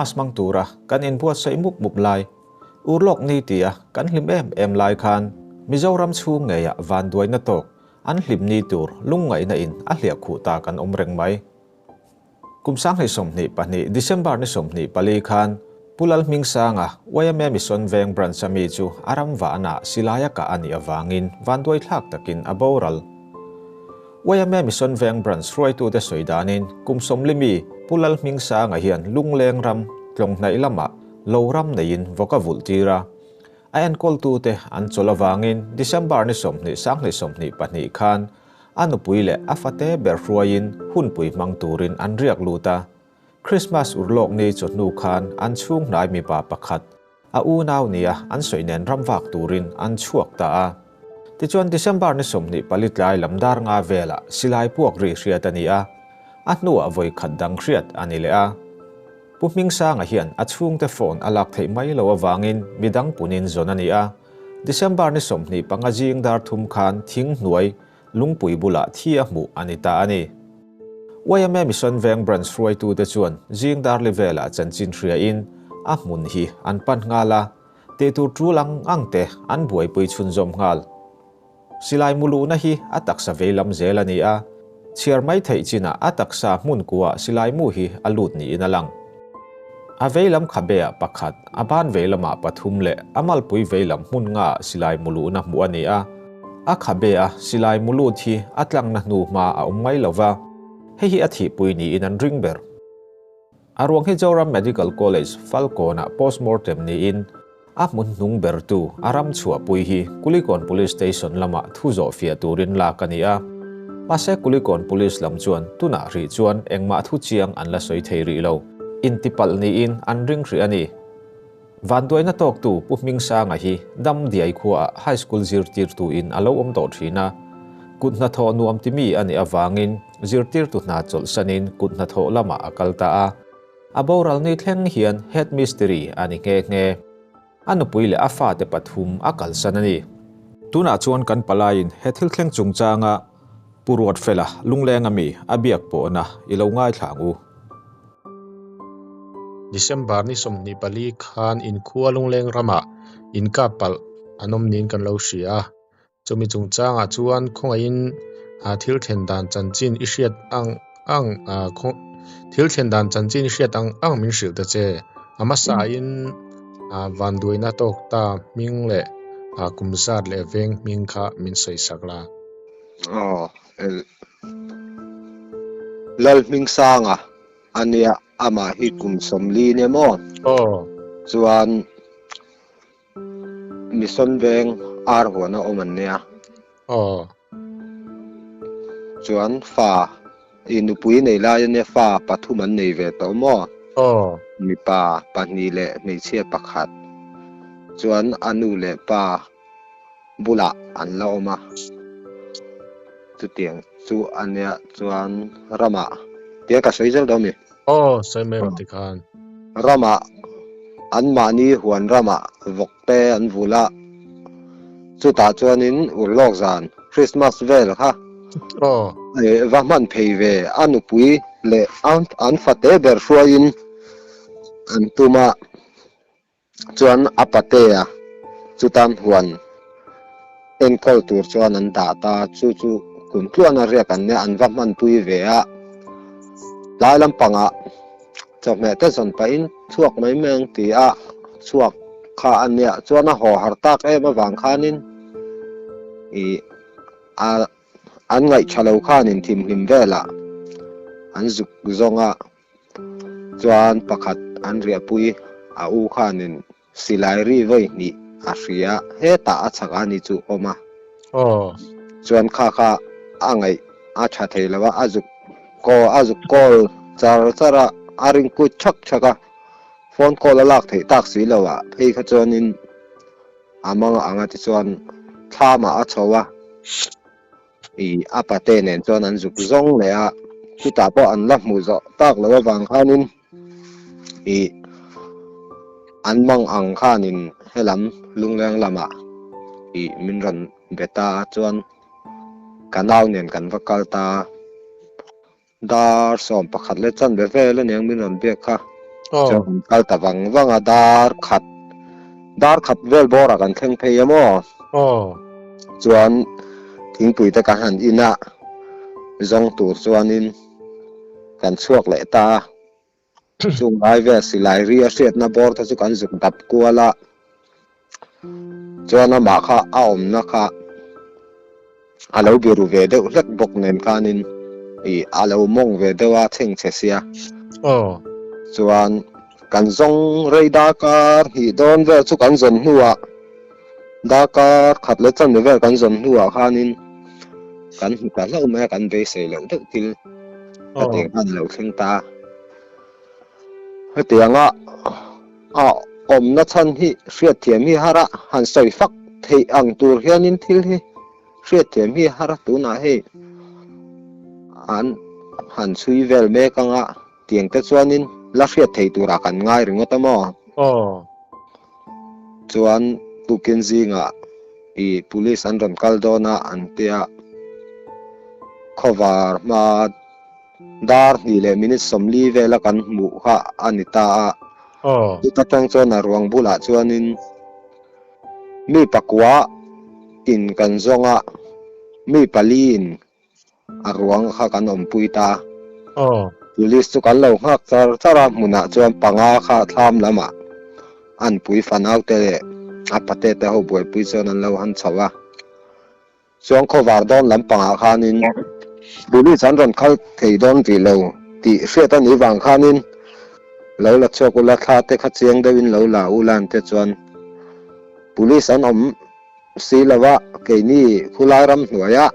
Christmas hmang tura kan inbuatsaih mup mup lai, urlawk ni tia kan hlim em em lai khan Mizoram chhung ngeiah vanduaina tawk an hlim ni tur lungngaihna in a hliah khuh ta kan awm reng mai. Kum 2022 December ni 24 khan Pu Lalhmingsanga yma Mission Veng Branch a mi chu a ram vahna silaia kah a nih avangin vanduaithlak takin a boral. Yma Mission Veng Branch hruaitute sawi danin kum 40 mi Pu Lalhmingsanga hian Lungleng ram tlawng hnaih lamah lo ram neiin vawk a vulh tir a. A enkawltute an chawlh avangin December ni 20 2022 khan a nupui leh a fate ber hruaiin hunpui hmang turin an riak lut a. Christmas urlawk ni chawhnu khan an chhung hnai mipa pakhat a unau nia an sawi nen ram vak turin an chhuak ta a. Tichuan December ni 24 tlai lam dar nga velah silai puak ri hriat a ni a, a hnuah vawi khat dang hriat a ni leh a. Pu Hmingsanga hian a chhungte phone a lak theih mai lo avangin midang punin zawn a ni a. December ni 25 zing dar thum khan thing hnuai lungpui bulah thi a hmuh a ni ta a ni. Yma Mission Veng Branch hruaitute chuan zing dar li velah chanchin hriain a hmun hi an pan nghal a, tihtur tul ang ang te an buaipui chhunzawm nghal. Silai muluhna hi a taksa veilam zel a ni a, chhiar mai theih chinah a taksa hmun kuah silai mu hi a lut niin a lang. A veilam khabeah pakhat, a ban veilamah pathum leh a malpui veilam hmun ngaah silai muluhna hmuh a ni a. A khabea silai mulut hi a tlangna hnu hma a awm mai lo va, hei hi a thihpui niin an ring ber. A ruang hi Zoram Medical College, Falkawnah postmortem niin a hmun hnung bertu a ram chhuahpui hi Kulikawn Police Station lamah thu zawh fiah turin lak a ni a. Mahse Kulikawn Police lam chuan tunah rih chuan engmah thu chiang an la sawi thei rih lo. Intipalh niin an ring hrih a ni. Vanduaina tawktu Pu Hmingsanga hi dam diai khuaah High School zirtirtuin a lo awm tawh thin a. Kut hnathawh nuam ti mi a nih avangin zirtirtu hna chawlhsanin kut hnathawh lamah a kal ta a. A boral ni thleng hian Head Mistiri a ni nghe nghe. A nupui leh a fate pathum a kalsan a ni. Tunah chuan kan palaiin he thil thleng chungchanga Pu Ruatfela Lunglenga mi a biak pawhna i lo ngaithla ang u. December ni 24 khan inkhua Lungleng ramah inkap palh an awm niin kan lo hria a. Chumi chungchangah chuan khawngaihin thil thlen dan chanchin i hriat ang ang thil thlen dan chanchin i hriat ang ang min hrilh ta che. A hmasain vanduaina tawk ta hming leh kum zat leh veng hming kha min sawi sak la. Aw, Lalhmingsanga a nia, amah hi kum 40 nia maw? Aw. Chuan Mission Veng ar huan a awm an nia. Aw. Chuan fa i nupui nei lai ania fa pathum an nei ve tawh maw? Aw. Mipa pahnih leh hmeichhia pakhat. Chuan a nu leh pa bulah an la awm a. Chutiang chu ania chuan ramah tia ka sawi zel dawn mi? Aw, sawi mai rawh tikhan. Ramah anmahni huan ramah vawk te an vul a, chutah chuanin urlawk zan Christmas vel kha va hman phei ve a nupui leh an fate ber hruaiin an tum a. Chuan a patea chutan huan enkawl tur chuan an dah ta, chu chu kum tluana riak an nia, an va hmanpui ve a. Tlai lampangah chawhmeh te zawn pahin chhuak mai mai ang ti a chhuak kha a nia, chuan a haw har tak em avang khanin ih a an ngaihṭha lo khanin thimhlim velah an zuk zawng a. Chuan pakhat an riahpui a u khanin silai ri vawi hnih a hria hetah a chhak a ni chu awm a. Chuan kha kha a ngaih a tha thei lo a, a zuk kaw a zuk call char char a, a ring kut thak thak a, phone call a lak theih tak si lo ah phei kha chuanin a mang ang a tichuan thlamah a chho a. I a pate nen chuan an zuk zawng leh a, chutah pawh an la hmuh zawh tak loh avang khanin i an mang ang khanin helam Lungleng lamah i min rawn be ta a, chuan ka nau nen kan va kal ta a, dar 11 leh chanve vel aniang min rawn biak kha. Chuan kan kal ta vang vang a, dar khat dar khat vel bawrah kan thleng phei a maw? Chuan thingpui te kan han in a, zawng tur chuanin kan chhuak leh ta a. Chung lai vel silai ri a hriatna bawr te chu kan zuk dap kual a, chuan amah kha a awmna kha a lo biru ve deuh hlek bawk nen khanin ih a lo mawng ve deuh a chhengchhe sia. Chuan kan zawng rei darkar hnih dawn vel chu kan zawn hnuah darkar khat leh chanve vel kan zawn hnuah khanin kan hmu ta hlauh mai a, kan beisei loh deuh thil. Hetiang khan a lo thleng ta a. Hetianga a awmna chhan hi hriatthiam hi har a, han sawi fak theih ang tur hianin thil hi hriatthiam hi har a, tunah hei an han chhui vel mek anga tiang te chuanin la hriat thei turah kan ngai ringawt a maw? Chuan tukin zingah i police an rawn kal dawn a an tia khawvar hma dar hnih leh minute 40 vela kan hmuh kha a ni ta a. Chuta tang chuan a ruang bulah chuanin mi pakua in kan zawng a, mi pali in A ruang kha kan awmpui ta. Police chu kan lo nghak char char a, hmunah chuan panga kha thlam lamah an pui fanaute leh a pate te ho buaipui chuan an lo han chho a. Chuan khawvar dawn lampangah khanin Police an rawn khal thei dawn rih lo tih hriat a nih vang khanin lo la chhuak ula thla te kha chiang deuhin lo la ula an te chuan Police an awm Si lova keini khulai ram hnuaia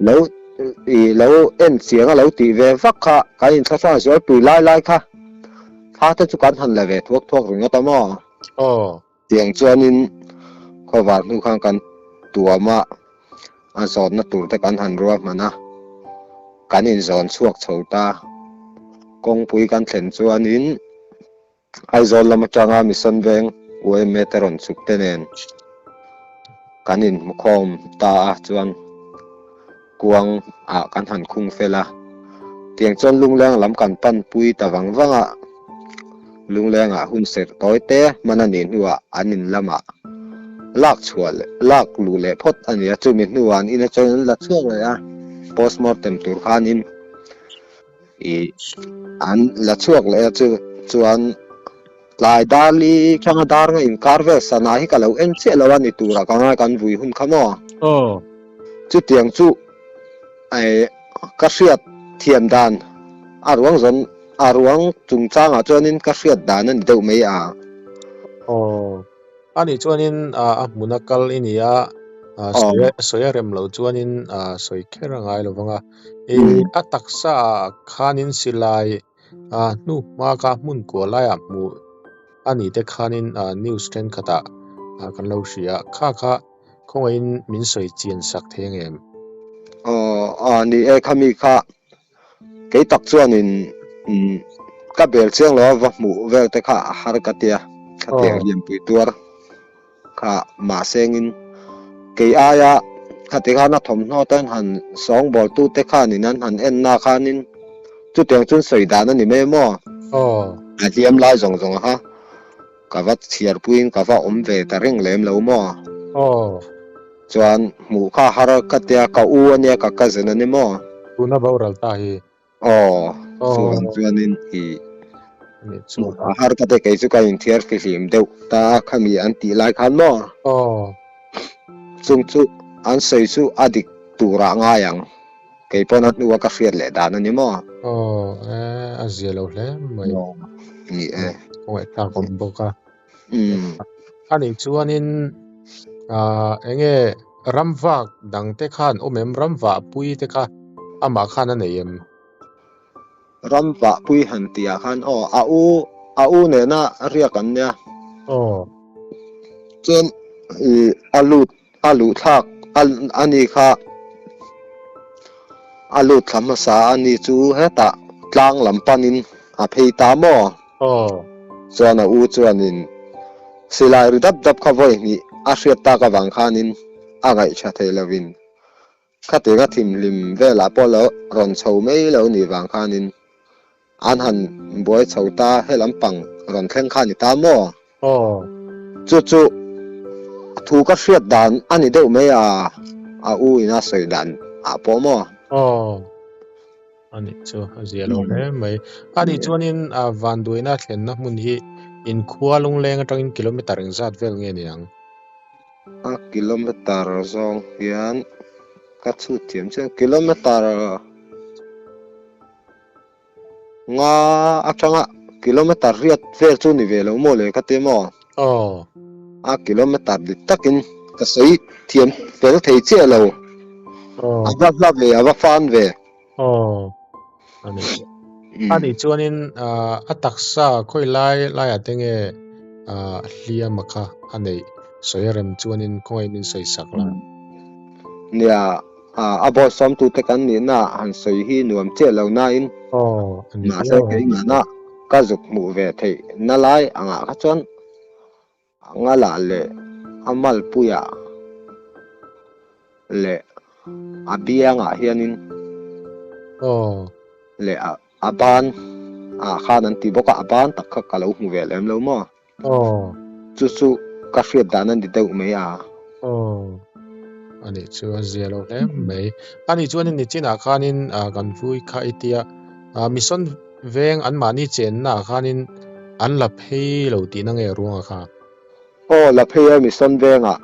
lo i lo en chiang a lo tih ve vak kha kan inthlahrang zualpui lai lai kha thla te chu kan han la ve thuak thuak ringawt a maw? Aw. Tiang chuanin khawvar hnu khan kan tuam a, a zawnna tur te kan han ruahman a, kan inzawn chhuak chho ta. Kawngpui kan thlen chuanin Aizawl lam atanga Mission Veng yma te rawn chhuk te nen kan inhmukhawm ta a chuan kuang ah kan han khung fel a, tiang chuan Lungleng lam kan pan pui ta vang vang a, Lungleng ah hun serh tawi te hman a nih hnuah an in lamah lak chhuah leh lak luh leh phawt a ni a, chumi hnuah an in atangin an la chhuak leh a, postmortem tur khanin. I an la chhuak leh a chu chuan tlai dar li thanga dar nga inkar vel sana hi ka lo en chiah lo a ni turah ka ngai kan vui hun kha maw. Aw. Chutiang chu eh ka hriat thiam dan a ruang zawn a ruang chungchangah chuanin ka hriat dan a ni deuh mai a. Aw. Ani chuanin a hmuna kal i ni a, sawi a rem loh chuanin sawi kher a ngai lo vang a. A taksa ah khanin silai hnu hma kha hmun kuah laiah hmuh a nih te khanin news thenkhatah kan lo hria a, kha kha khawngaihin min sawi chian sak thei ang em? Aw ni e khami kha Kei tak chuanin ka bel chiang lo a va hmuh vel te kha a har ka tia, khatiang lianpui tuar kha mahsengin kei aia khati khan a thawmhnaw te an han sawngbawl tu te khanin an han en na khanin chutiang chuan sawi dan a ni mai maw? A hliam lai zawng zawng kha ka va chhiarpuiin ka va awm ve ta reng lem lo maw? Chuan hmuh kha har ka tia ka u a nia ka cousin a ni maw? Tuna boral ta hi. Aw, chuvang chuanin i hmuh kha har ka tia kei chu ka inthiar fihlim deuh ta a khami an tih lai khan maw? Aw. Chung chu an sawi chu a dik turah ngai ang. Kei pawn a hnua ka hriat leh dan a ni maw? Aw, e, a zia lo hle mai. Ni e. Kawngaihthlak awm bawk a. Anih chuanin ah eng nge ramvak dang te khan awm em? Ramvah pui te kha amah khan a nei em? Ramvah pui han tih ah khan aw a u a u nena riak an nia. Aw. Chuan ih a lut a luh thlak a ni kha a lut thla hmasa a ni chu hetah tlang lam panin a phei ta maw? Aw. Chuan a u chuanin silai ri dap dap kha vawi hnih a hriat tak avang khanin a ngaihṭha thei lovin khatiang a thimhlim velah pawh lo rawn chho mai lo nih vang khanin. An han buai chho ta he lampang rawn thleng kha a ni ta maw? Aw. Chu chu thu ka hriat dan a ni deuh mai a, a u ina sawi dan ah pawh maw? Aw. A nih chu a zia lo hle mai. A nih chuanin vanduaina thlenna hmun hi inkhua lungleng atangin kilometer engzat vel nge ni ang? A kilometer zawng hian ka chhut thiam chiah kilometer Nga atanga kilometer riat vel chu ni ve lo maw le ka ti maw? Aw. A kilometer dik takin ka sawi thiam fel thei chiah lo. Aw. A va hla ve, a va fan ve. Aw. A ni. A nih chuanin a taksa khawi lai laiah te nge hliam a kha a neih sawi a rem chuanin khawngaih min sawi sak la. Nia, A bawlsawmtute kan nihna han sawi hi nuam chiah lo nain, mahse keimahna ka zuk hmuh ve theih na lai angah kha chuan a ngalah leh a malpuiah leh a biangah hianin leh a ban ah khan an ti bawk a, a ban tak kha ka lo hmu ve lem lo maw? Aw. Chu chu ka hriat dan a ni deuh mai a. Aw. A nih chu a zia lo hle mai. A nih chuan in nichinah khanin kan vui kha i tia mission veng anmahni chenna ah khanin an la phei lo tihna nge ruanga kha? Aw la phei a mission vengah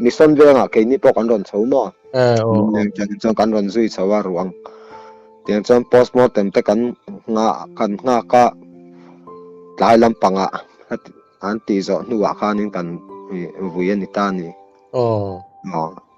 mission vengah keini pawh kan rawn chho maw? Eh aw aw. Chuan kan rawn zui chho a ruang. Tiang chuan postmortem te kan nghah kan nghak a, tlai lampangah an tih zawh hnuah khanin kan vui a ni ta a ni. Aw. Aw.